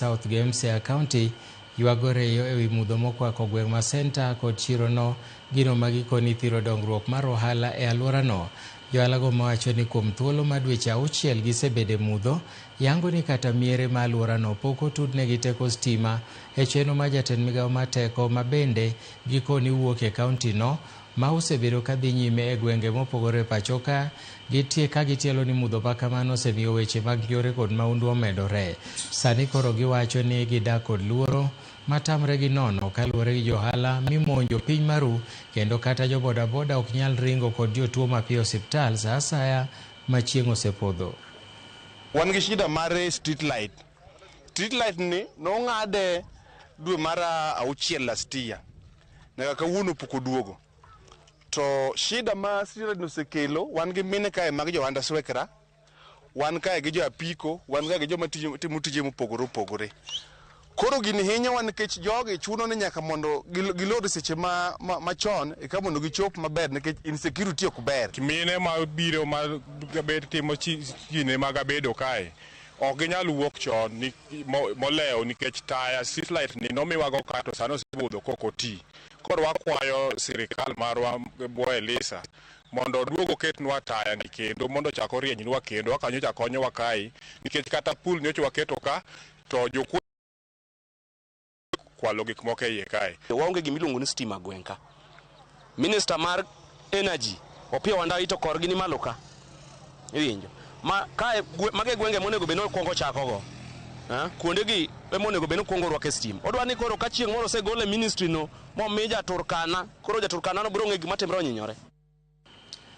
South gi Siaya County ywago reyo ewi mudho mokwako gweng' ma Center kod chirono gino ma gikoni thiro dongruok mar ohala e alworano. Johalago mawacho ni kuom thuolo ma dweche auchiel gisebedo e mudho, yango ni kata miere ma alworano pok otudnegi teko stima e chenro mar jatend migao mar teko ma bende gikoni wuok e kaunti no ma osebedo ka dhi nyime e gwenge mopogore e pacho ka gitie ka gitielo ni mudho ma kamano osemiyo weche mag njore kod maundu omedore. Sani koro giwacho ni gidak kod luoro matamre gi nono kaluwore gi johala mimonjo piny maru kendo kata jo bodaboda ok nyal ringo kod jotuo mapiyo osiptal sa asaya ma chieng' osepodho. Wan gi shida mar street light. Street light ni nong'ade dwe mar auchiel last year. Nyaka kawuono pok oduogo. To shida ma street light osekelo, wan gi mine kae mag jo Swekra, wan kae gi jo apiko, wan kae gi joma timo tije mopogore opogore. Koro gini hinyowa nikech jogi chuno ni nyaka mondo gilor seche machon eka mondo gichop maber nikech insecurity ok ber. Mine mabiro ma bet timo gine mag abedo kae ok ginyal wuok chon molewo nikech taya street light ni nomiwago ka to sani osebudho kok oti. Koro wakwayo sirikal marwa bwo Elisa mondo oduog oketnwa taya ni kendo mondo ochak orienynwa kendo kaka nyocha konyowa kae nikech kata pool nyocha waketo ka to jokuo kwalo gik moko e iye kae. Waonge gima iluongo ni stima gweng' ka. Minister mar energy Opiyo Wandayi to korgi ni malo ka. Iwinjo? Ma kae mage gwenge monego bed ni okwongo chakogo. Kuonde gi ema onego bed ni okwongo rwake stima. Odwa ni koro ka chieng' moro osegol e ministry no momi ja Turkana, koro ja Turkana no biro ng'e gima timre onyinyore.